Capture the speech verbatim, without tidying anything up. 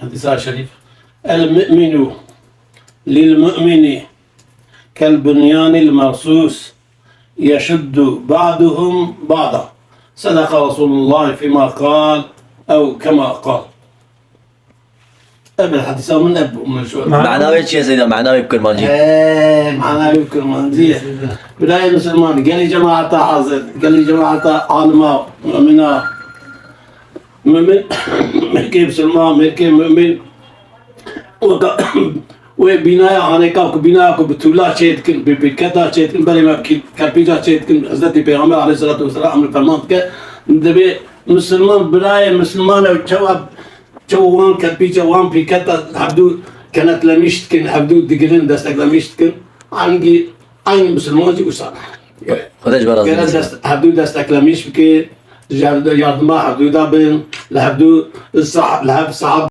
Hadîsa şerîf. El mu'minu lil mu'mini kel bunyanil mersus yeşuddu ba'duhum ba'da. Sadaka Resulullah fîma qal ew kema qal. Ev hadîsa min ev bû, min şu. Mana wê çi ye, Seyda? Mana wê bi kurmancî. Ee, mana wê bi kurmancî ye. Birayê Müslüman, gelî cemaata hazir, gelî cemaata alima, mümina, mümin, mêrkê Müslüman, mêrkê mümin, weka, wê bînaya hanêka ku bînaya ku bi tûla çê dikin, bi, bi keta çê dikin, berê me bi kerpîca çê dikin, Hezretî Pêxember aleyhissalatu vesselam emr ferman dike, divê Müslüman, birayê Müslüman ew çawa Çawa wan kerpîça wan pîketa hevdû kenetlemîş dikin, hevdû digirin, desteklemîş dikin. Hangî eynî misilman jî wisa ne. Xwedê ji we razî be. Gere dest, hevdû desteklemîş bike, ji hevdû yardima hevdû de bin, li hevdû sah-, li hev sahab